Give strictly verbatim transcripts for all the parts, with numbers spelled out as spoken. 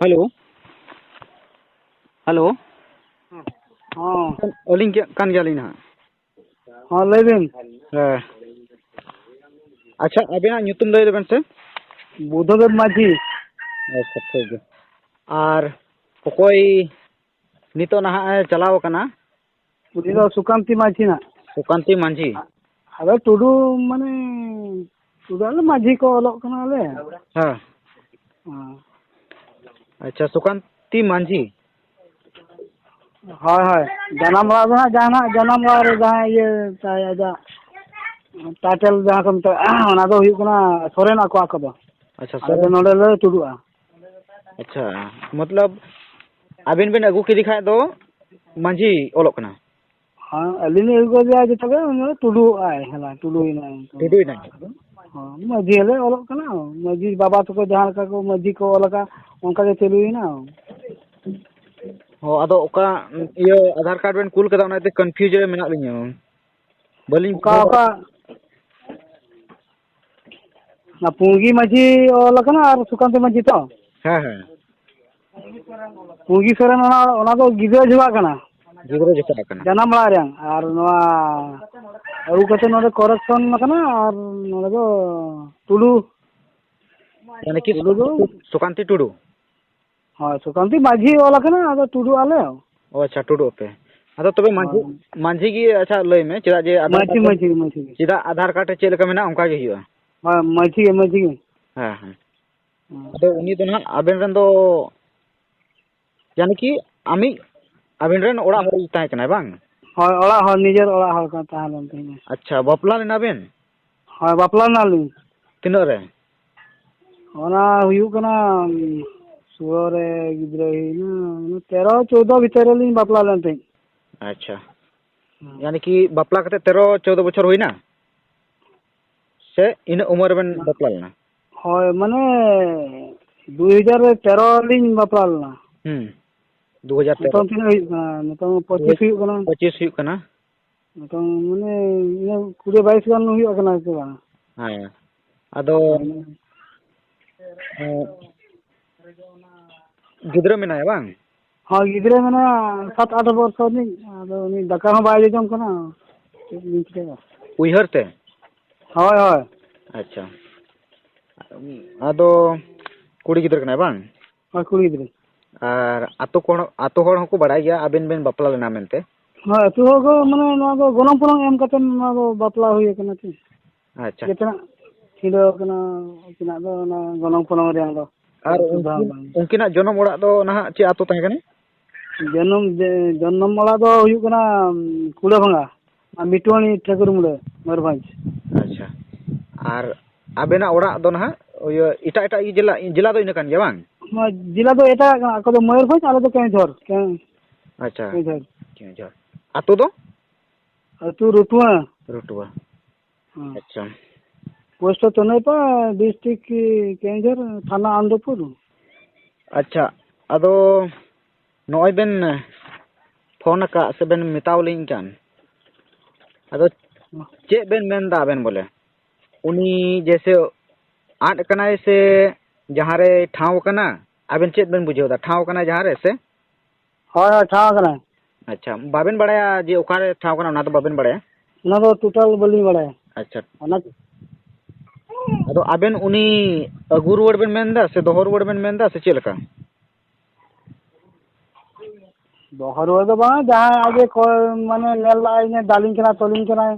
Hello. Hello. ᱦᱚᱸ᱾ ᱟᱹᱞᱤᱧ ᱜᱮ ᱠᱟᱱ ᱜᱮᱭᱟᱞᱤᱧ ᱱᱟᱦᱟᱜ᱾ ᱦᱚᱸ, ᱞᱟᱹᱭ ᱵᱤᱱ᱾ ᱦᱮᱸ᱾ ᱟᱪᱪᱷᱟ, ᱟᱵᱮᱱᱟᱜ ᱧᱩᱛᱩᱢ ᱞᱟᱹᱭ ᱞᱮᱵᱮᱱ ᱥᱮ? ᱵᱩᱫᱷᱚᱫᱮᱵ ᱢᱟᱹᱡᱷᱤ᱾ ᱟᱪᱪᱷᱟ, ᱴᱷᱤᱠ ᱜᱮᱭᱟ᱾ ᱟᱨ ᱚᱠᱚᱭ ᱱᱤᱛᱚᱜ ᱱᱟᱦᱟᱜ ᱮ ᱪᱟᱞᱟᱣ ᱟᱠᱟᱱᱟ? ᱩᱱᱤ ᱫᱚ ᱥᱩᱠᱟᱱᱛᱤ ᱢᱟᱹᱡᱷᱤ ᱱᱟᱜ᱾ ᱥᱩᱠᱟᱱᱛᱤ ᱢᱟᱹᱡᱷᱤ? ᱟᱫᱚ ᱴᱩᱰᱩ, ᱢᱟᱱᱮ, ᱴᱩᱰᱩ ᱟᱞᱮ ᱢᱟᱹᱡᱷᱤ ᱠᱚ ᱚᱞᱚᱜ ᱠᱟᱱᱟᱞᱮ᱾ ᱦᱮᱸ᱾ ᱦᱮᱸ᱾ ᱟᱪᱪᱷᱟ, ᱥᱩᱠᱟᱱᱛᱤ ᱢᱟᱹᱡᱷᱤ? ᱦᱳᱭ, ᱦᱳᱭ᱾ ᱡᱟᱱᱟᱢ ᱚᱲᱟᱜ ᱫᱚ ᱦᱟᱸᱜ ᱡᱟᱦᱟᱱᱟᱜ ᱡᱟᱱᱟᱢ ᱚᱲᱟᱜ ᱨᱮ ᱡᱟᱦᱟᱸ ᱤᱭᱟᱹ ᱛᱟᱭ, ᱟᱡᱟᱜ ᱴᱟᱭᱴᱮᱞ ᱡᱟᱦᱟᱸ ᱠᱚ ᱢᱮᱛᱟᱜᱼᱟ, ᱚᱱᱟ ᱫᱚ ᱦᱩᱭᱩᱜ ᱠᱟᱱᱟ ᱥᱚᱨᱮᱱ ᱟᱠᱚᱣᱟᱜ ᱠᱚᱫᱚ᱾ ᱟᱪᱪᱷᱟ, ᱟᱞᱮ ᱫᱚ ᱥᱚᱨᱮᱱ᱾ ᱱᱚᱰᱮ ᱞᱮ ᱴᱩᱰᱩᱜᱼᱟ᱾ ᱟᱪᱪᱷᱟ, ᱢᱚᱛᱞᱚᱵ ᱟᱵᱤᱱ ᱵᱤᱱ ᱟᱹᱜᱩ ᱠᱮᱫᱮ ᱠᱷᱟᱡ ᱫᱚ ᱢᱟᱹᱡᱷᱤ ᱚᱞᱚᱜ ᱠᱟᱱᱟ? ᱦᱮᱸ, ᱟᱹᱞᱤᱧ ᱞᱤᱧ ᱟᱹᱜᱩ ᱠᱮᱫᱮᱭᱟ ᱡᱚᱛᱚ ᱜᱮ, ᱩᱱᱤ ᱫᱚ ᱴᱩᱰᱩ ᱟᱭ, ᱦᱮᱞᱟ, ᱴᱩᱰᱩᱭᱮᱱᱟᱭ᱾ ᱴᱩᱰᱩᱭᱮᱱᱟᱭ᱾ ᱦᱮᱸ, ᱢᱟᱹᱡᱷᱤ ᱦᱚᱸᱞᱮ ᱚᱞᱚᱜ ᱠᱟᱱᱟ, ᱢᱟᱹᱡᱷᱤ ᱵᱟᱵᱟ ᱛᱟᱠᱚ ᱡᱟᱦᱟᱸ ᱞᱮᱠᱟ ᱠᱚ ᱢᱟᱹᱡᱷᱤ ᱠᱚ ᱚᱞ ᱟᱠᱟᱫ, ᱚᱱᱠᱟ ᱜᱮ ᱪᱟᱹᱞᱩᱭᱮᱱᱟ᱾ ᱦᱚᱸ, ᱟᱫᱚ ᱚᱠᱟ ᱤᱭᱟᱹ ᱟᱫᱷᱟᱨ ᱠᱟᱨᱰ ᱵᱮᱱ ᱠᱩᱞ ᱠᱟᱫᱟ, ᱚᱱᱟ ᱤᱭᱟᱹᱛᱮ ᱠᱚᱱᱯᱷᱤᱭᱩᱡᱽ ᱨᱮ ᱢᱮᱱᱟᱜ ᱞᱤᱧᱟᱹ᱾ ᱵᱟᱹᱞᱤᱧ ᱚᱠᱟ, ᱵᱩᱡᱷᱟᱹᱣ ᱚᱠᱟ? ᱚᱱᱟ ᱯᱩᱸᱜᱤ ᱢᱟᱹᱡᱷᱤ ᱚᱞ ᱟᱠᱟᱱᱟ ᱟᱨ ᱥᱩᱠᱟᱱᱛᱤ ᱢᱟᱹᱡᱷᱤ ᱛᱚ? ᱦᱮᱸ, ᱦᱮᱸ᱾ ᱯᱩᱸᱜᱤ ᱥᱚᱨᱮᱱ, ᱚᱱᱟ, ᱚᱱᱟ ᱫᱚ ᱜᱤᱫᱽᱨᱟᱹ ᱡᱚᱠᱷᱟᱜ ᱠᱟᱱᱟ᱾ ᱜᱤᱫᱽᱨᱟᱹ ᱡᱚᱠᱷᱟᱜ ᱠᱟᱱᱟ᱾ ᱡᱟᱱᱟᱢ ᱚᱲᱟᱜ ᱨᱮᱭᱟᱝ᱾ ᱟᱨ ᱱᱚᱣᱟ ᱟᱹᱜᱩ ᱠᱟᱛᱮ ᱱᱚᱰᱮ correction ᱟᱠᱟᱱᱟ, ᱟᱨ ᱱᱚᱰᱮ ᱫᱚ ᱴᱩᱰᱩ᱾ ᱢᱟᱱᱮ ᱠᱤ ᱴᱩᱰᱩ ᱫᱚ? ᱥᱩᱠᱟᱱᱛᱤ ᱴᱩᱰᱩ? ᱦᱳᱭ, ᱥᱩᱠᱟᱱᱛᱤ ᱢᱟᱹᱡᱷᱤ ᱚᱞ ᱟᱠᱟᱱᱟ, ᱟᱫᱚ ᱴᱩᱰᱩ ᱟᱞᱮ᱾ ᱚ, ᱟᱪᱪᱷᱟ, ᱴᱩᱰᱩ ᱟᱯᱮ᱾ ᱟᱫᱚ ᱛᱚᱵᱮ ᱢᱟᱹᱡᱷᱤ, ᱦᱳᱭ᱾ ᱢᱟᱹᱡᱷᱤ ᱜᱮ, ᱟᱪᱪᱷᱟ, ᱞᱟᱹᱭ ᱢᱮ, ᱪᱮᱫᱟᱜ ᱡᱮ ᱟᱫᱷᱟᱨ ᱢᱟᱹᱡᱷᱤ, ᱠᱟᱨᱰ ᱨᱮ, ᱢᱟᱹᱡᱷᱤ, ᱢᱟᱹᱡᱷᱤ ᱜᱮ᱾ ᱪᱮᱫᱟᱜ ᱟᱫᱷᱟᱨ ᱠᱟᱨᱰ ᱨᱮ ᱪᱮᱫ ᱞᱮᱠᱟ ᱢᱮᱱᱟᱜᱼᱟ, ᱚᱱᱠᱟ ᱜᱮ ᱦᱩᱭᱩᱜᱼᱟ? ᱦᱳᱭ, ᱢᱟᱹᱡᱷᱤ ᱜᱮ, ᱢᱟᱹᱡᱷᱤ ᱜᱮ᱾ ᱦᱮᱸ, ᱦᱮᱸ᱾ ᱦᱮᱸ᱾ ᱟᱫᱚ ᱩᱱᱤ ᱫᱚ ᱱᱟᱦᱟᱜ ᱟᱵᱮᱱ ᱨᱮᱱ ᱫᱚ, ᱭᱟᱱᱤ ᱠᱤ ᱟᱢᱤᱡ, ᱟᱵᱮᱱ ᱨᱮᱱ ᱚᱲᱟᱜ ᱦᱚᱲ ᱛᱟᱦᱮᱸ ᱠᱟᱱᱟᱭ ᱵᱟᱝ? ᱦᱳᱭ, ᱚᱲᱟᱜ ᱦᱚᱲ, ᱱᱤᱡᱮᱨ ᱚᱲᱟᱜ ᱦᱚᱲ ᱠᱟᱱ ᱛᱟᱦᱮᱸ ᱞᱮᱱ ᱛᱤᱧᱟᱹ᱾ ᱟᱪᱪᱷᱟ, ᱵᱟᱯᱞᱟ ᱞᱮᱱᱟ ᱵᱮᱱ? ᱦᱳᱭ, ᱵᱟᱯᱞᱟ ᱞᱮᱱᱟᱞᱤᱧ᱾ ᱛᱤᱱᱟᱹᱜ ᱨᱮ? ᱚᱱᱟ ᱦᱩᱭᱩᱜ ᱠᱟᱱᱟ, ᱩᱸ, ᱥᱳᱞᱳ ᱨᱮ ᱜᱤᱫᱽᱨᱟᱹ ᱦᱩᱭᱱᱟ, ᱛᱮᱨᱚ ᱪᱳᱫᱽᱫᱳ ᱵᱷᱤᱛᱟᱹᱨ ᱨᱮᱞᱤᱧ ᱵᱟᱯᱞᱟ ᱞᱮᱱ ᱛᱟᱦᱮᱸᱫ᱾ ᱟᱪᱪᱷᱟ᱾ ᱦᱮᱸ᱾ ᱭᱟᱱᱤ ᱠᱤ ᱵᱟᱯᱞᱟ ᱠᱟᱛᱮ ᱛᱮᱨᱚ ᱪᱳᱫᱽᱫᱳ ᱵᱚᱪᱷᱚᱨ ᱦᱩᱭᱱᱟ? ᱥᱮ ᱤᱱᱟᱹᱜ ᱩᱢᱮᱨ ᱨᱮᱵᱮᱱ ᱵᱟᱯᱞᱟ ᱞᱮᱱᱟ? ᱦᱳᱭ, ᱢᱟᱱᱮ, ᱫᱩᱭ ᱦᱟᱡᱟᱨ ᱛᱮᱨᱚ ᱨᱮᱞᱤᱧ ᱵᱟᱯᱞᱟ ᱞᱮᱱᱟ᱾ ᱦᱩᱸ, ᱫᱩ ᱦᱟᱡᱟᱨ ᱛᱮᱨᱚ᱾ ᱱᱤᱛᱚᱝ ᱛᱤᱱᱟᱹᱜ ᱦᱩᱭᱩᱜ ᱠᱟᱱᱟ? ᱱᱤᱛᱚᱝ ᱯᱚᱸᱪᱤᱥ ᱦᱩᱭᱩᱜ ᱠᱟᱱᱟ᱾ ᱯᱚᱸᱪᱤᱥ ᱦᱩᱭᱩᱜ ᱠᱟᱱᱟ᱾ ᱱᱤᱛᱚᱝ ᱢᱟᱱᱮ ᱤᱱᱟᱹ ᱠᱩᱲᱤ ᱵᱟᱭᱤᱥ ᱜᱟᱱ ᱦᱩᱭᱩᱜ ᱠᱟᱱᱟ ᱥᱮ ᱵᱟᱝ? ᱦᱮᱸ, ᱟᱫᱚ, ᱦᱳᱭ᱾ ᱮᱸ, ᱜᱤᱫᱽᱨᱟᱹ ᱢᱮᱱᱟᱭᱟ ᱵᱟᱝ? ᱦᱳᱭ, ᱜᱤᱫᱽᱨᱟᱹ ᱢᱮᱱᱟᱭᱟ ᱥᱟᱛ ᱟᱴ ᱵᱚᱨᱥᱚ ᱨᱤᱱᱤᱡ, ᱟᱫᱚ ᱩᱱᱤ ᱫᱟᱠᱟ ᱦᱚᱸ ᱵᱟᱭ ᱡᱚᱡᱚᱢ ᱠᱟᱱᱟ, ᱪᱮᱫ ᱞᱤᱧ ᱪᱤᱠᱟᱹᱭᱟ? ᱩᱭᱦᱟᱹᱨ ᱛᱮ? ᱦᱳᱭ, ᱦᱳᱭ᱾ ᱟᱪᱪᱷᱟ, ᱟᱫᱚ ᱠᱩᱲᱤ ᱜᱤᱫᱽᱨᱟᱹ ᱠᱟᱱᱟᱭ ᱵᱟᱝ? ᱦᱳᱭ, ᱠᱩᱲᱤ ᱜᱤᱫᱽᱨᱟᱹ᱾ ᱟᱨ ᱟᱛᱳ ᱠᱚ, ᱟᱛᱳ ᱦᱚᱲ ᱦᱚᱸᱠᱚ ᱵᱟᱲᱟᱭ ᱜᱮᱭᱟ ᱟᱵᱮᱱ ᱵᱮᱱ ᱵᱟᱯᱞᱟ ᱞᱮᱱᱟ ᱢᱮᱱᱛᱮ? ᱦᱳᱭ, ᱟᱛᱳ ᱦᱚᱲ ᱠᱚ, ᱢᱟᱱᱮ, ᱱᱚᱣᱟ ᱫᱚ ᱜᱚᱱᱚᱝ ᱯᱚᱱᱚᱝ ᱮᱢ ᱠᱟᱛᱮ ᱱᱚᱣᱟ ᱫᱚ ᱵᱟᱯᱞᱟ ᱦᱩᱭ ᱟᱠᱟᱱᱟ ᱪᱮ᱾ ᱟᱪᱪᱷᱟ᱾ ᱡᱮᱛᱮᱱᱟᱜ ᱪᱷᱤᱰᱟᱹᱣ ᱟᱠᱟᱱᱟ, ᱩᱱᱠᱤᱱᱟᱜ ᱫᱚ ᱚᱱᱟ ᱜᱚᱱᱚᱝ ᱯᱚᱱᱚᱝ ᱨᱮᱭᱟᱝ ᱫᱚ᱾ ᱟᱨ ᱩᱱᱠᱤᱱ, ᱩᱱᱠᱤᱱᱟᱜ ᱡᱚᱱᱚᱢ ᱚᱲᱟᱜ ᱫᱚ ᱱᱟᱦᱟᱜ ᱪᱮᱫ ᱟᱛᱳ ᱛᱟᱦᱮᱸ ᱠᱟᱱᱟ? ᱡᱚᱱᱚᱢ, ᱡᱮ, ᱡᱚᱱᱚᱢ ᱚᱲᱟᱜ ᱫᱚ ᱦᱩᱭᱩᱜ ᱠᱟᱱᱟ, ᱩᱢ, ᱠᱩᱲᱟᱹᱵᱷᱟᱸᱜᱟ, ᱟᱨ ᱢᱤᱴᱩᱣᱟᱹᱱᱤ ᱴᱷᱟᱹᱠᱩᱨ ᱢᱩᱲᱟᱹ, ᱢᱚᱭᱩᱨᱵᱷᱚᱸᱡᱽ᱾ ᱟᱪᱪᱷᱟ᱾ ᱟᱨ ᱟᱵᱮᱱᱟᱜ ᱚᱲᱟᱜ ᱫᱚ ᱱᱟᱦᱟᱜ ᱤᱭᱟᱹ ᱮᱴᱟᱜ ᱮᱴᱟᱜ ᱡᱮᱞᱟ, ᱡᱮᱞᱟ ᱫᱚ ᱤᱱᱟᱹ ᱠᱟᱱ ᱜᱮᱭᱟ ᱵᱟᱝ? ᱱᱚᱣᱟ ᱡᱮᱞᱟ ᱫᱚ ᱮᱴᱟᱜ ᱠᱟᱱᱟ, ᱟᱠᱚ ᱫᱚ ᱢᱚᱭᱩᱨᱵᱷᱚᱸᱡᱽ, ᱟᱞᱮ ᱫᱚ ᱠᱮᱸᱣᱡᱷᱚᱨ, ᱠᱮᱸ-, ᱟᱪᱪᱷᱟ᱾ ᱠᱮᱸᱣᱡᱷᱚᱨ᱾ ᱠᱮᱸᱣᱡᱷᱚᱨ᱾ ᱟᱛᱳ ᱫᱚ? ᱟᱹᱛᱩ ᱨᱩᱴᱩᱣᱟ᱾ ᱨᱩᱴᱩᱣᱟ᱾ ᱦᱮᱸ᱾ ᱟᱪᱪᱷᱟ᱾ ᱯᱳᱥᱴ ᱛᱚᱱᱚᱭᱯᱟ, ᱰᱤᱥᱴᱨᱤᱠᱴ ᱠᱮᱸᱣᱡᱷᱚᱨ, ᱛᱷᱟᱱᱟ ᱟᱱᱚᱱᱫᱚᱯᱩᱨ᱾ ᱟᱪᱪᱷᱟ, ᱟᱫᱚ ᱱᱚᱜᱼᱚᱭ ᱵᱮᱱ ᱯᱷᱳᱱ ᱟᱠᱟᱫ ᱥᱮ ᱵᱮᱱ ᱢᱮᱛᱟᱣᱟᱞᱤᱧ ᱠᱟᱱ, ᱟᱫᱚ ᱪᱮᱫ ᱵᱮᱱ ᱢᱮᱱᱫᱟ ᱟᱵᱮᱱ ᱵᱚᱞᱮ? ᱩᱱᱤ ᱡᱮᱭᱥᱮ ᱟᱫ ᱠᱟᱱᱟᱭ ᱥᱮ ᱡᱟᱦᱟᱸ ᱨᱮ ᱴᱷᱟᱶ ᱠᱟᱱᱟ, ᱟᱵᱮᱱ ᱪᱮᱫ ᱵᱮᱱ ᱵᱩᱡᱷᱟᱹᱣ ᱮᱫᱟ? ᱴᱷᱟᱶ ᱠᱟᱱᱟᱭ ᱡᱟᱦᱟᱸ ᱨᱮ ᱥᱮ? ᱦᱳᱭ, ᱦᱳᱭ, ᱴᱷᱟᱶ ᱠᱟᱱᱟᱭ᱾ ᱟᱪᱪᱷᱟ, ᱵᱟᱵᱮᱱ ᱵᱟᱲᱟᱭᱟ ᱡᱮ ᱚᱠᱟᱨᱮ ᱴᱷᱟᱶ ᱠᱟᱱᱟ, ᱚᱱᱟ ᱫᱚ ᱵᱟᱵᱮᱱ ᱵᱟᱲᱟᱭᱟ? ᱚᱱᱟ ᱫᱚ ᱴᱳᱴᱟᱞ ᱵᱟᱹᱞᱤᱧ ᱵᱟᱲᱟᱭᱟ᱾ ᱟᱪᱪᱷᱟ᱾ ᱚᱱᱟ ᱟᱫᱚ ᱟᱵᱮᱱ ᱩᱱᱤ ᱟᱹᱜᱩ ᱨᱩᱣᱟᱹᱲ ᱵᱮᱱ ᱢᱮᱱᱫᱟ ᱥᱮ ᱫᱚᱦᱚ ᱨᱩᱣᱟᱹᱲ ᱵᱮᱱ ᱢᱮᱱᱫᱟ ᱥᱮ ᱪᱮᱫ ᱞᱮᱠᱟ? ᱫᱚᱦᱚ ᱨᱩᱣᱟᱹᱲ ᱫᱚ ᱵᱟᱝ, ᱡᱟᱦᱟᱸᱭ ᱟᱡ ᱮ ᱠᱚᱭ, ᱢᱟᱱᱮ, ᱧᱮᱞ ᱞᱟᱜᱼᱟᱭ, ᱤᱧᱮ ᱫᱟᱞᱤᱧ ᱠᱟᱱᱟ, ᱛᱚᱞᱤᱧ ᱠᱟᱱᱟᱭ,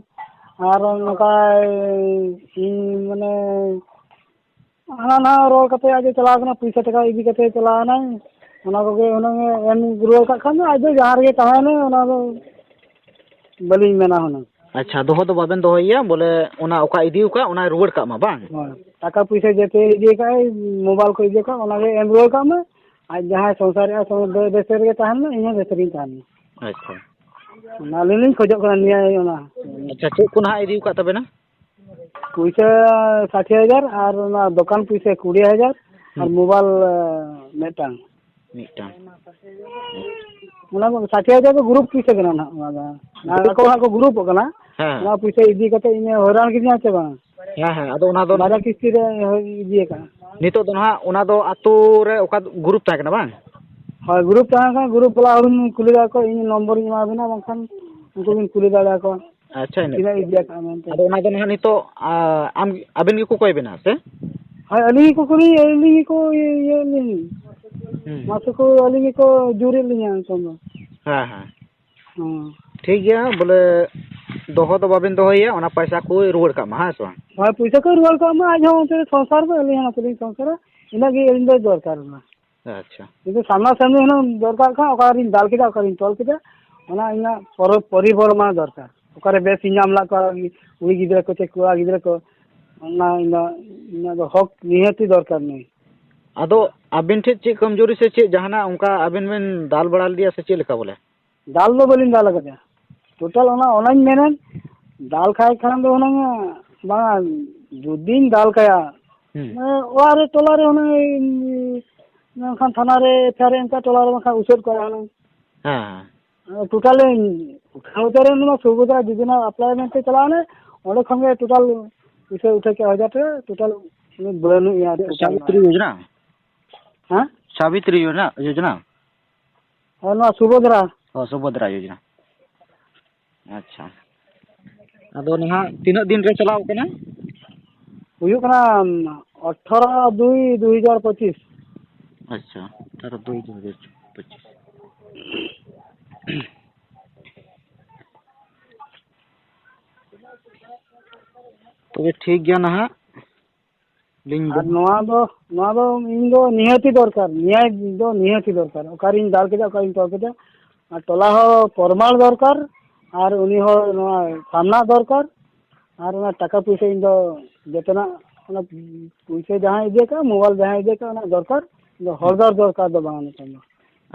ᱟᱨ ᱱᱚᱝᱠᱟᱭ, ᱤᱧ, ᱢᱟᱱᱮ, ᱦᱟᱱᱟ ᱱᱟᱣᱟ ᱨᱚᱲ ᱠᱟᱛᱮ ᱟᱡ ᱮ ᱪᱟᱞᱟᱣ ᱠᱟᱱᱟ, ᱯᱩᱭᱥᱟᱹ ᱴᱟᱠᱟ ᱤᱫᱤ ᱠᱟᱛᱮ ᱪᱟᱞᱟᱣ ᱮᱱᱟᱭ, ᱚᱱᱟ ᱠᱚᱜᱮ ᱦᱩᱱᱟᱹᱝ ᱮ ᱮᱢ ᱨᱩᱣᱟᱹᱲ ᱠᱟᱜ ᱠᱷᱟᱱ ᱫᱚ ᱟᱡ ᱫᱚ ᱡᱟᱦᱟᱸ ᱨᱮᱜᱮ ᱛᱟᱦᱮᱸᱱᱟᱭ, ᱚᱱᱟ ᱫᱚ ᱵᱟᱹᱞᱤᱧ ᱢᱮᱱᱟ ᱦᱩᱱᱟᱹᱝ᱾ ᱟᱪᱪᱷᱟ, ᱫᱚᱦᱚ ᱫᱚ ᱵᱟᱵᱮᱱ ᱫᱚᱦᱚᱭᱮᱭᱟ, ᱵᱚᱞᱮ ᱚᱱᱟ ᱚᱠᱟ ᱤᱫᱤ ᱟᱠᱟᱫ, ᱚᱱᱟᱭ ᱨᱩᱣᱟᱹᱲ ᱠᱟᱜ ᱢᱟ, ᱵᱟᱝ? ᱦᱳᱭ, ᱴᱟᱠᱟ ᱯᱩᱭᱥᱟᱹ ᱡᱮᱛᱮ ᱤᱫᱤ ᱟᱠᱟᱫ, ᱢᱳᱵᱟᱭᱤᱞ ᱠᱚ ᱤᱫᱤ ᱟᱠᱟᱫ, ᱚᱱᱟᱜᱮ ᱮᱢ ᱨᱩᱣᱟᱹᱲ ᱠᱟᱜ ᱢᱟ᱾ ᱟᱡ ᱡᱟᱦᱟᱸᱭ ᱥᱚᱝᱥᱟᱨᱮᱜᱼᱟ, ᱥᱚᱝ-, ᱵᱮ-, ᱵᱮᱥ ᱨᱮᱜᱮ ᱛᱟᱦᱮᱱ ᱢᱟ, ᱤᱧ ᱦᱚᱸ ᱵᱮᱥ ᱨᱮᱜᱮᱧ ᱛᱟᱦᱮᱱ ᱢᱟ᱾ ᱟᱪᱪᱷᱟ᱾ ᱚᱱᱟ ᱟᱹᱞᱤᱧ ᱞᱤᱧ ᱠᱷᱚᱡᱚᱜ ᱠᱟᱱᱟ, ᱱᱤᱭᱟᱹ, ᱚᱱᱟ᱾ ᱟᱪᱪᱷᱟ, ᱪᱮᱫ ᱠᱚ ᱱᱟᱦᱟᱜ ᱤᱫᱤ ᱟᱠᱟᱫ ᱛᱟᱵᱮᱱᱟ? ᱯᱩᱭᱥᱟᱹ ᱥᱟᱴᱷᱤ ᱦᱟᱡᱟᱨ ᱟᱨ ᱚᱱᱟ ᱫᱚᱠᱟᱱ ᱯᱩᱭᱥᱟᱹ ᱠᱩᱲᱤ ᱦᱟᱡᱟᱨ ᱟᱨ ᱦᱩᱸ᱾ ᱢᱳᱵᱟᱭᱤᱞ, ᱮ, ᱢᱤᱫᱴᱟᱝ᱾ ᱢᱤᱫᱴᱟᱝ᱾ ᱚᱱᱟ ᱫᱚ ᱥᱟᱴᱷᱤ ᱦᱟᱡᱟᱨ ᱫᱚ ᱜᱨᱩᱯ ᱯᱩᱭᱥᱟᱹ ᱠᱟᱱᱟ ᱱᱟᱦᱟᱜ, ᱚᱱᱟ ᱫᱚ᱾ ᱟᱨ ᱜᱨᱩᱯ ᱟᱠᱚ ᱦᱟᱸᱜ ᱠᱚ ᱜᱨᱩᱯᱚᱜ ᱠᱟᱱᱟ᱾ ᱦᱮᱸ᱾ ᱚᱱᱟ ᱯᱚᱭᱥᱟ ᱤᱫᱤ ᱠᱟᱛᱮ ᱤᱧᱮ ᱦᱚᱭᱨᱟᱱ ᱠᱤᱫᱤᱧᱟ ᱥᱮ ᱵᱟᱝ? ᱦᱮᱸ, ᱦᱮᱸ, ᱟᱫᱚ ᱚᱱᱟ ᱫᱚ ᱵᱟᱨᱭᱟ ᱠᱤᱥᱛᱤ ᱨᱮ ᱤᱫᱤ ᱟᱠᱟᱫᱼᱟ᱾ ᱱᱤᱛᱚᱜ ᱫᱚ ᱱᱟᱦᱟᱜ ᱚᱱᱟ ᱫᱚ ᱟᱛᱳ ᱨᱮ ᱚᱠᱟ ᱜᱨᱩᱯ ᱛᱟᱦᱮᱸ ᱠᱟᱱᱟ ᱵᱟᱝ? ᱦᱳᱭ, ᱜᱨᱩᱯ ᱛᱟᱦᱮᱸ ᱠᱟᱱᱟ, ᱜᱨᱩᱯ ᱵᱟᱞᱟ ᱦᱚᱲ ᱵᱤᱱ ᱠᱩᱞᱤ ᱫᱟᱲᱮ ᱠᱚᱣᱟ, ᱤᱧ ᱱᱚᱢᱵᱚᱨ ᱤᱧ ᱮᱢᱟ ᱵᱤᱱᱟ, ᱵᱟᱝᱠᱷᱟᱱ ᱩᱱᱠᱩ ᱵᱤᱱ ᱠᱩᱞᱤ ᱫᱟᱲᱮ ᱟᱠᱚᱣᱟ᱾ ᱟᱪᱪᱷᱟ, ᱤᱱᱟᱹ ᱛᱤᱱᱟᱹᱜ ᱤᱫᱤ ᱟᱠᱟᱫᱼᱟ ᱢᱮᱱᱛᱮ᱾ ᱟᱫᱚ ᱚᱱᱟ ᱫᱚ ᱱᱟᱦᱟᱜ ᱱᱤᱛᱚᱜ, ᱟ, ᱟᱢ, ᱟᱵᱮᱱ ᱜᱮᱠᱚ ᱠᱚᱭ ᱵᱮᱱᱟ ᱥᱮ? ᱦᱳᱭ, ᱟᱹᱞᱤᱧ ᱜᱮᱠᱚ ᱠᱩᱞᱤ, ᱟᱹᱞᱤᱧ ᱜᱮᱠᱚ ᱤᱭᱟᱹ, ᱤᱭᱟᱹ ᱞᱤᱧ᱾ ᱦᱩᱸ᱾ ᱢᱟᱥᱮ ᱠᱚ ᱟᱹᱞᱤᱧ ᱜᱮᱠᱚ ᱡᱳᱨᱮᱫ ᱞᱤᱧᱟ ᱱᱤᱛᱚᱝ ᱫᱚ᱾ ᱦᱮᱸ, ᱦᱮᱸ᱾ ᱦᱮᱸ᱾ ᱴᱷᱤᱠ ᱜᱮᱭᱟ, ᱵᱚᱞᱮ ᱫᱚᱦᱚ ᱫᱚ ᱵᱟᱵᱮᱱ ᱫᱚᱦᱚᱭᱮᱭᱟ, ᱚᱱᱟ ᱯᱚᱭᱥᱟ ᱠᱚ ᱨᱩᱣᱟᱹᱲ ᱠᱟᱜ ᱢᱟ, ᱦᱮᱸ ᱥᱮ ᱵᱟᱝ? ᱦᱳᱭ, ᱯᱚᱭᱥᱟ ᱠᱚ ᱨᱩᱣᱟᱹᱲ ᱠᱟᱜ ᱢᱟ, ᱟᱡ ᱦᱚᱸ ᱚᱱᱛᱮ ᱨᱮ ᱥᱚᱝᱥᱟᱨ ᱢᱟ, ᱟᱹᱞᱤᱧ ᱦᱚᱸ ᱱᱚᱛᱮ ᱞᱤᱧ ᱥᱚᱝᱥᱟᱨᱟ, ᱤᱱᱟᱹᱜ ᱜᱮ ᱟᱹᱞᱤᱧ ᱫᱚ ᱫᱚᱨᱠᱟᱨ ᱢᱟ᱾ ᱟᱪᱪᱷᱟ᱾ ᱡᱩᱫᱤ ᱥᱟᱢᱱᱟ ᱥᱟᱢᱱᱤ ᱦᱩᱱᱟᱹᱝ ᱫᱚᱨᱠᱟᱨ ᱠᱷᱟᱱ, ᱚᱠᱟᱨᱤᱧ ᱫᱟᱞ ᱠᱮᱫᱟ, ᱚᱠᱟᱨᱤᱧ ᱛᱚᱞ ᱠᱮᱫᱟ, ᱚᱱᱟ ᱤᱧᱟᱹᱜ ᱯᱚᱨᱚ-, ᱯᱚᱨᱤᱵᱚᱨ ᱢᱟ ᱫᱚᱨᱠᱟᱨ᱾ ᱚᱠᱟᱨᱮ ᱵᱮᱥ ᱤᱧ ᱧᱟᱢ ᱞᱮᱫ ᱠᱚᱣᱟ, ᱠᱩᱲᱤ ᱜᱤᱫᱽᱨᱟᱹ ᱠᱚ ᱪᱮ ᱠᱚᱲᱟ ᱜᱤᱫᱽᱨᱟᱹ ᱠᱚ, ᱚᱱᱟ ᱤᱧ ᱫᱚ, ᱤᱧᱟᱹᱜ ᱫᱚ ᱦᱚᱠ ᱱᱤᱦᱟᱹᱛᱤ ᱫᱚᱨᱠᱟᱨ ᱱᱩᱭ᱾ ᱟᱫᱚ ᱟᱵᱮᱱ ᱴᱷᱮᱱ ᱪᱮᱫ ᱠᱚᱢᱡᱳᱨᱤ ᱥᱮ ᱪᱮᱫ ᱡᱟᱦᱟᱱᱟᱜ ᱚᱱᱠᱟ ᱟᱵᱮᱱ ᱵᱮᱱ ᱫᱟᱞ ᱵᱟᱲᱟ ᱞᱮᱫᱮᱭᱟ ᱥᱮ ᱪᱮᱫ ᱞᱮᱠᱟ ᱵᱚᱞᱮ? ᱫᱟᱞ ᱫᱚ ᱵᱟᱹᱞᱤᱧ ᱫᱟᱞ ᱟᱠᱟᱫᱮᱭᱟ᱾ ᱴᱳᱴᱟᱞ ᱚᱱᱟ, ᱚᱱᱟᱧ ᱢᱮᱱᱮᱫ, ᱫᱟᱞ ᱠᱷᱟᱭ ᱠᱷᱟᱱ ᱫᱚ ᱦᱩᱱᱟᱹᱝ ᱵᱟᱝᱟ, ᱡᱩᱫᱤᱧ ᱫᱟᱞ ᱠᱟᱭᱟ, ᱦᱩᱸ᱾ ᱢᱟᱱᱮ ᱚᱲᱟᱜ ᱨᱮ, ᱴᱚᱞᱟ ᱨᱮ ᱦᱩᱱᱟᱹᱝ, ᱢᱮᱱᱠᱷᱟᱱ ᱛᱷᱟᱱᱟ ᱨᱮ, ᱮᱯᱷ ᱟᱭ ᱟᱨ ᱮ ᱮᱢ ᱠᱟᱜ, ᱴᱚᱞᱟ ᱨᱮ ᱵᱟᱝᱠᱷᱟᱱ ᱩᱪᱟᱹᱫ ᱠᱚᱣᱟ ᱦᱩᱱᱟᱹᱝ᱾ ᱦᱮᱸ, ᱦᱮᱸ᱾ ᱴᱳᱴᱟᱞ ᱤᱧ ᱩᱴᱷᱟᱹᱣ ᱩᱛᱟᱹᱨ ᱮᱱ ᱱᱚᱣᱟ ᱥᱩᱵᱷᱚᱫᱨᱟ ᱡᱳᱡᱚᱱᱟ ᱟᱯᱞᱟᱭ ᱢᱮᱱᱛᱮ ᱪᱟᱞᱟᱣ ᱮᱱᱟ, ᱚᱸᱰᱮ ᱠᱷᱚᱱ ᱜᱮ ᱴᱳᱴᱟᱞ ᱯᱩᱭᱥᱟᱹ ᱩᱴᱷᱟᱹᱣ ᱠᱮᱫ ᱦᱟᱡᱟᱨ ᱴᱟᱠᱟ, ᱴᱳᱴᱟᱞ ᱩᱱᱤ ᱵᱟᱹᱱᱩᱜ ᱮᱭᱟ ᱟᱨ ᱴᱳᱴᱟᱞ ᱥᱟᱵᱤᱛᱨᱤ ᱱᱚᱜᱼᱚᱭ᱾ ᱡᱳᱡᱚᱱᱟ? ᱦᱮᱸ? ᱥᱟᱵᱤᱛᱨᱤ ᱡᱳᱡᱚᱱᱟ, ᱡᱳᱡᱚᱱᱟ? ᱦᱳᱭ, ᱱᱚᱣᱟ ᱥᱩᱵᱷᱚᱫᱨᱟ᱾ ᱚ, ᱥᱩᱵᱷᱚᱫᱨᱟ ᱡᱳᱡᱚᱱᱟ᱾ ᱟᱪᱪᱷᱟ᱾ ᱟᱫᱚ ᱱᱟᱦᱟᱜ ᱛᱤᱱᱟᱹᱜ ᱫᱤᱱ ᱨᱮ ᱪᱟᱞᱟᱣ ᱠᱟᱱᱟ? ᱦᱩᱭᱩᱜ ᱠᱟᱱᱟ ᱟᱴᱷᱟᱨᱚ ᱫᱩᱭ ᱫᱩ ᱦᱟᱡᱟᱨ ᱯᱚᱸᱪᱤᱥ᱾ ᱟᱪᱪᱷᱟ, ᱟᱴᱷᱟᱨᱚ ᱫᱩᱭ ᱫᱩ ᱦᱟᱡᱟᱨ ᱯᱚᱸᱪᱤᱥ᱾ ᱛᱚᱵᱮ ᱴᱷᱤᱠ ᱜᱮᱭᱟ ᱱᱟᱦᱟᱜ᱾ ᱞᱤᱧ ᱟᱨ ᱫᱚᱦᱚ ᱱᱚᱣᱟ ᱫᱚ, ᱱᱚᱣᱟ ᱫᱚ ᱤᱧ ᱫᱚ ᱱᱤᱦᱟᱹᱛᱤ ᱫᱚᱨᱠᱟᱨ, ᱱᱤᱭᱟᱹ ᱫᱚ ᱱᱤᱦᱟᱹᱛᱤ ᱫᱚᱨᱠᱟᱨ᱾ ᱚᱠᱟᱨᱤᱧ ᱫᱟᱞ ᱠᱮᱫᱟ, ᱚᱠᱟᱨᱤᱧ ᱛᱚᱞ ᱠᱮᱫᱟ, ᱟᱨ ᱴᱚᱞᱟ ᱦᱚᱸ ᱯᱨᱚᱢᱟᱬ ᱫᱚᱨᱠᱟᱨ, ᱟᱨ ᱩᱱᱤ ᱦᱚᱸ ᱱᱚᱣᱟ ᱥᱟᱢᱱᱟ ᱫᱚᱨᱠᱟᱨ, ᱟᱨ ᱚᱱᱟ ᱴᱟᱠᱟ ᱯᱩᱭᱥᱟᱹ ᱤᱧ ᱫᱚ ᱡᱚᱛᱚᱱᱟᱜ, ᱚᱱᱟ ᱯᱩᱭᱥᱟᱹ ᱡᱟᱦᱟᱸᱭ ᱤᱫᱤ ᱠᱟᱜ, ᱢᱳᱵᱟᱭᱤᱞ ᱡᱟᱦᱟᱸᱭ ᱤᱫᱤ ᱠᱟᱜ, ᱚᱱᱟ ᱫᱚᱨᱠᱟᱨ, ᱤᱧ ᱫᱚ ᱦᱚᱲ ᱫᱚᱨ ᱫᱚᱨᱠᱟᱨ ᱫᱚ ᱵᱟᱝ ᱱᱤᱛᱚᱝ ᱫᱚ᱾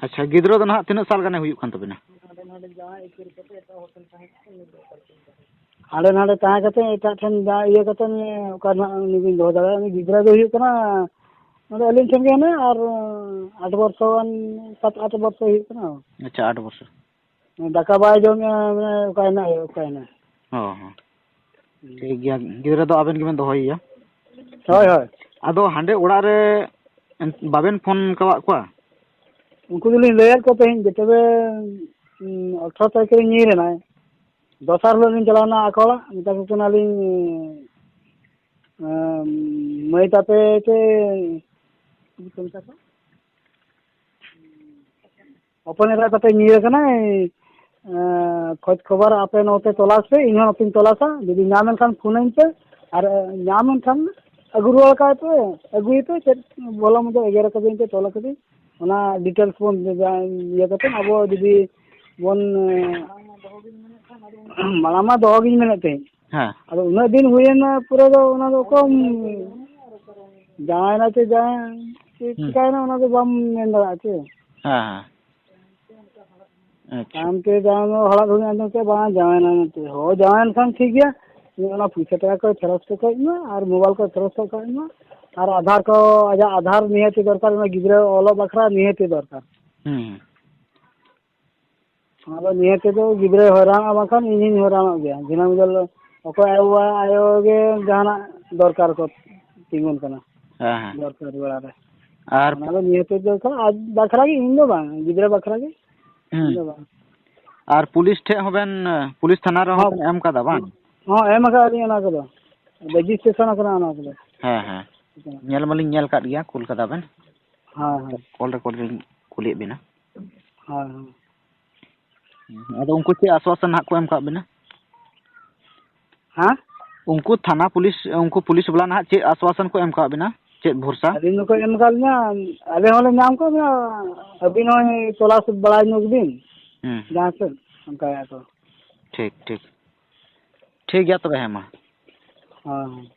ᱟᱪᱪᱷᱟ, ᱜᱤᱫᱽᱨᱟᱹ ᱫᱚ ᱱᱟᱦᱟᱜ ᱛᱤᱱᱟᱹᱜ ᱥᱟᱞ ᱜᱟᱱᱮ ᱦᱩᱭᱩᱜ ᱠᱟᱱ ᱛᱟᱵᱮᱱᱟ? ᱦᱟᱸᱰᱮ ᱱᱟᱰᱮ ᱛᱟᱦᱮᱸ ᱠᱟᱛᱮ ᱮᱴᱟᱜ ᱴᱷᱮᱱ ᱡᱟ ᱤᱭᱟᱹ ᱠᱟᱛᱮ ᱩᱱᱤ ᱚᱠᱟ ᱨᱮ ᱱᱟᱜ ᱩᱱᱤ ᱵᱤᱱ ᱫᱚᱦᱚ ᱫᱟᱲᱮᱭᱟᱜᱼᱟ? ᱩᱱᱤ ᱜᱤᱫᱽᱨᱟᱹ ᱫᱚ ᱦᱩᱭᱩᱜ ᱠᱟᱱᱟ ᱱᱚᱰᱮ ᱟᱹᱞᱤᱧ ᱴᱷᱮᱱ ᱜᱮ ᱦᱮᱱᱟᱭᱟ, ᱟᱨ ᱟᱴ ᱵᱚᱨᱥᱚ ᱜᱟᱱ, ᱥᱟᱛ ᱟᱴ ᱵᱚᱨᱥᱚ ᱦᱩᱭᱩᱜ ᱠᱟᱱᱟ᱾ ᱟᱪᱪᱷᱟ, ᱟᱴ ᱵᱚᱨᱥᱚ᱾ ᱫᱟᱠᱟ ᱵᱟᱭ ᱡᱚᱢᱮᱜᱼᱟ, ᱢᱟᱱᱮ ᱚᱠᱟᱭᱮᱱᱟ, ᱚᱠᱟᱭᱮᱱᱟ? ᱚ ᱦᱚᱸ᱾ ᱴᱷᱤᱠ ᱜᱮᱭᱟ, ᱜᱤᱫᱽᱨᱟᱹ ᱫᱚ ᱟᱵᱮᱱ ᱜᱮᱵᱮᱱ ᱫᱚᱦᱚᱭᱮᱭᱟ᱾ ᱦᱳᱭ, ᱦᱳᱭ᱾ ᱟᱫᱚ ᱦᱟᱸᱰᱮ ᱚᱲᱟᱜ ᱨᱮ ᱮᱱ-, ᱵᱟᱵᱮᱱ ᱯᱷᱳᱱ ᱠᱟᱣᱟᱫ ᱠᱚᱣᱟ? ᱩᱱᱠᱩ ᱫᱚᱞᱤᱧ ᱞᱟᱹᱭᱟᱫ ᱠᱚ ᱛᱟᱦᱮᱸᱫ ᱡᱮ ᱛᱚᱵᱮ, ᱩᱸ, ᱟᱴᱷᱨᱚ ᱛᱟᱹᱨᱤᱠᱷ ᱨᱮ ᱧᱤᱨ ᱮᱱᱟᱭ᱾ ᱫᱚᱥᱟᱨ ᱦᱤᱞᱳᱜ ᱞᱤᱧ ᱪᱟᱞᱟᱣᱱᱟ ᱟᱠᱚ ᱚᱲᱟᱜ, ᱢᱮᱛᱟ ᱠᱚ ᱠᱟᱱᱟᱞᱤᱧ, ᱮᱸ, ᱢᱟᱹᱭ ᱛᱟᱯᱮ ᱪᱮ ᱪᱤᱞᱤ ᱠᱚ ᱢᱮᱛᱟ ᱠᱚᱣᱟ? ᱦᱚᱯᱚᱱ ᱮᱨᱟ ᱛᱟᱯᱮ ᱧᱤᱨ ᱟᱠᱟᱱᱟᱭ, ᱮᱸ, ᱠᱷᱚᱡᱽ ᱠᱷᱚᱵᱚᱨ ᱟᱯᱮ ᱱᱚᱛᱮ ᱛᱚᱞᱟᱥ ᱯᱮ, ᱤᱧ ᱦᱚᱸ ᱱᱚᱛᱮᱧ ᱛᱚᱞᱟᱥᱟ, ᱡᱩᱫᱤ ᱧᱟᱢ ᱮᱱᱠᱷᱟᱱ ᱯᱷᱳᱱᱟᱹᱧ ᱯᱮ, ᱟᱨ, ᱮᱸ, ᱧᱟᱢ ᱮᱱᱠᱷᱟᱱ ᱟᱹᱜᱩ ᱨᱩᱣᱟᱹᱲ ᱠᱟᱭ ᱯᱮ, ᱟᱹᱜᱩᱭᱮ ᱯᱮ, ᱪᱮᱫ ᱵᱷᱚᱞᱟ ᱢᱚᱱᱫᱚ ᱮᱜᱮᱨ ᱟᱠᱟᱫᱟᱹᱧ ᱯᱮ, ᱛᱚᱞ ᱟᱠᱟᱫᱟᱹᱧ, ᱚᱱᱟ ᱰᱤᱴᱮᱞᱥ ᱵᱚᱱ ᱤᱭᱟᱹ ᱠᱟᱛᱮ ᱟᱵᱚ ᱡᱩᱫᱤ ᱵᱚᱱ, ᱮᱸ, ᱢᱟᱲᱟᱝ ᱢᱟ ᱫᱚᱦᱚ ᱜᱤᱧ ᱢᱮᱱᱮᱫ ᱛᱟᱦᱮᱸᱫ᱾ ᱦᱮᱸ᱾ ᱟᱫᱚ ᱩᱱᱟᱹᱜ ᱫᱤᱱ ᱦᱩᱭᱮᱱᱟ ᱯᱚᱨᱮ ᱫᱚ ᱚᱱᱟ ᱫᱚ ᱚᱠᱚᱭ ᱡᱟᱶᱟᱭᱮᱱᱟ ᱪᱮ ᱡᱟᱶᱟᱭ ᱪᱮ ᱦᱩᱸ᱾ ᱪᱤᱠᱟᱭᱮᱱᱟ ᱚᱱᱟ ᱫᱚ ᱵᱟᱢ ᱢᱮᱱ ᱫᱟᱲᱮᱭᱟᱜᱼᱟ ᱪᱮ᱾ ᱦᱮᱸ, ᱦᱮᱸ᱾ ᱟᱪᱪᱷᱟ᱾ ᱟᱢ ᱪᱮ ᱡᱟᱶᱟᱭ ᱦᱚᱲᱟᱜ ᱫᱷᱩᱲᱤ ᱟᱸᱡᱚᱢ ᱛᱮ ᱵᱟᱝ ᱡᱟᱶᱟᱭᱮᱱᱟ ᱢᱮᱱᱛᱮ᱾ ᱦᱳᱭ, ᱡᱟᱶᱟᱭᱮᱱ ᱠᱷᱟᱱ ᱴᱷᱤᱠ ᱜᱮᱭᱟ᱾ ᱤᱧ ᱚᱱᱟ ᱯᱩᱭᱥᱟᱹ ᱴᱟᱠᱟ ᱠᱚ ᱯᱷᱮᱨᱚᱛ ᱠᱟᱹᱧ ᱢᱮ ᱟᱨ ᱢᱳᱵᱟᱭᱤᱞ ᱠᱚ ᱯᱷᱮᱨᱚᱛ ᱠᱟᱹᱧ ᱢᱮ᱾ ᱟᱨ ᱟᱫᱷᱟᱨ ᱠᱚ, ᱟᱡᱟᱜ ᱟᱫᱷᱟᱨ ᱱᱤᱦᱟᱹᱛᱤ ᱫᱚᱨᱠᱟᱨ, ᱚᱱᱟ ᱜᱤᱫᱽᱨᱟᱹ ᱚᱞᱚᱜ ᱵᱟᱠᱷᱨᱟ ᱱᱤᱦᱟᱹᱛᱤ ᱫᱚᱨᱠᱟᱨ᱾ ᱦᱩᱸ᱾ ᱚᱱᱟ ᱫᱚ ᱱᱤᱭᱟᱹ ᱛᱮᱫᱚ ᱜᱤᱫᱽᱨᱟᱹᱭ ᱦᱚᱭᱨᱟᱱᱚᱜᱼᱟ, ᱵᱟᱝᱠᱷᱟᱱ ᱤᱧ ᱦᱚᱧ ᱦᱚᱭᱨᱟᱱᱚᱜ ᱜᱮᱭᱟ᱾ ᱫᱤᱱᱟᱹᱢ ᱦᱤᱞᱳᱜ ᱚᱠᱚᱭ ᱟᱭᱳ ᱵᱟᱵᱟ, ᱟᱭᱳ ᱜᱮ ᱡᱟᱦᱟᱱᱟᱜ ᱫᱚᱨᱠᱟᱨ ᱠᱚ ᱛᱤᱸᱜᱩᱱ ᱠᱟᱱᱟ᱾ ᱦᱮᱸ, ᱦᱮᱸ᱾ ᱫᱚᱨᱠᱟᱨ ᱵᱮᱲᱟ ᱨᱮ᱾ ᱟᱨ ᱚᱱᱟ ᱫᱚ ᱱᱤᱭᱟᱹ ᱛᱮᱫᱚ ᱠᱷᱟᱱ ᱟᱡ ᱵᱟᱠᱷᱨᱟ ᱜᱮ, ᱤᱧ ᱫᱚ ᱵᱟᱝ, ᱜᱤᱫᱽᱨᱟᱹ ᱵᱟᱠᱷᱨᱟ ᱜᱮ᱾ ᱦᱩᱸ᱾ ᱤᱧ ᱫᱚ ᱵᱟᱝ᱾ ᱟᱨ ᱯᱩᱞᱤᱥ ᱴᱷᱮᱡ ᱦᱚᱸᱵᱮᱱ, ᱯᱩᱞᱤᱥ ᱛᱷᱟᱱᱟ ᱨᱮᱦᱚᱸ ᱦᱚᱸ᱾ ᱵᱮᱱ ᱮᱢ ᱠᱟᱫᱟ ᱵᱟᱝ? ᱦᱚᱸ, ᱮᱢ ᱟᱠᱟᱫ ᱞᱤᱧ ᱚᱱᱟ ᱠᱚᱫᱚ᱾ ᱨᱮᱡᱤᱥᱴᱨᱮᱥᱚᱱ ᱟᱠᱟᱱᱟ ᱚᱱᱟ ᱠᱚᱫᱚ᱾ ᱦᱮᱸ, ᱦᱮᱸ᱾ ᱧᱮᱞ ᱢᱟᱞᱤᱧ ᱧᱮᱞ ᱠᱟᱫ ᱜᱮᱭᱟ, ᱠᱩᱞ ᱠᱟᱫᱟ ᱵᱮᱱ᱾ ᱦᱳᱭ, ᱦᱳᱭ᱾ ᱠᱚᱞ ᱨᱮᱠᱚᱨᱰ ᱨᱤᱧ ᱠᱩᱞᱤᱭᱮᱫ ᱵᱮᱱᱟ᱾ ᱦᱳᱭ, ᱦᱳᱭ᱾ ᱟᱫᱚ ᱩᱱᱠᱩ ᱪᱮᱫ ᱟᱥᱣᱟᱥᱚᱱ ᱦᱟᱸᱜ ᱠᱚ ᱮᱢ ᱠᱟᱜ ᱵᱮᱱᱟ? ᱦᱮᱸ? ᱩᱱᱠᱩ ᱛᱷᱟᱱᱟ ᱯᱩᱞᱤᱥ, ᱩᱱᱠᱩ ᱯᱩᱞᱤᱥ ᱵᱟᱞᱟ ᱱᱟᱦᱟᱜ ᱪᱮᱫ ᱟᱥᱣᱟᱥᱚᱱ ᱠᱚ ᱮᱢ ᱠᱟᱜ ᱵᱮᱱᱟ? ᱪᱮᱫ ᱵᱷᱚᱨᱥᱟ? ᱟᱹᱞᱤᱧ ᱫᱚᱠᱚ ᱮᱢ ᱠᱟᱜ ᱞᱤᱧᱟ, ᱟᱞᱮ ᱦᱚᱸᱞᱮ ᱧᱟᱢ ᱠᱚᱣᱟ, ᱟᱹᱵᱤᱱ ᱦᱚᱸ ᱛᱚᱞᱟᱥ ᱵᱟᱲᱟᱭ ᱧᱚᱜ ᱵᱤᱱ ᱦᱩᱸ᱾ ᱡᱟᱦᱟᱸ ᱥᱮᱫ, ᱚᱱᱠᱟᱭᱟ ᱠᱚ᱾ ᱴᱷᱤᱠ, ᱴᱷᱤᱠ᱾ ᱴᱷᱤᱠ ᱜᱮᱭᱟ ᱛᱚᱵᱮ, ᱦᱮᱸ ᱢᱟ᱾ ᱦᱳᱭ᱾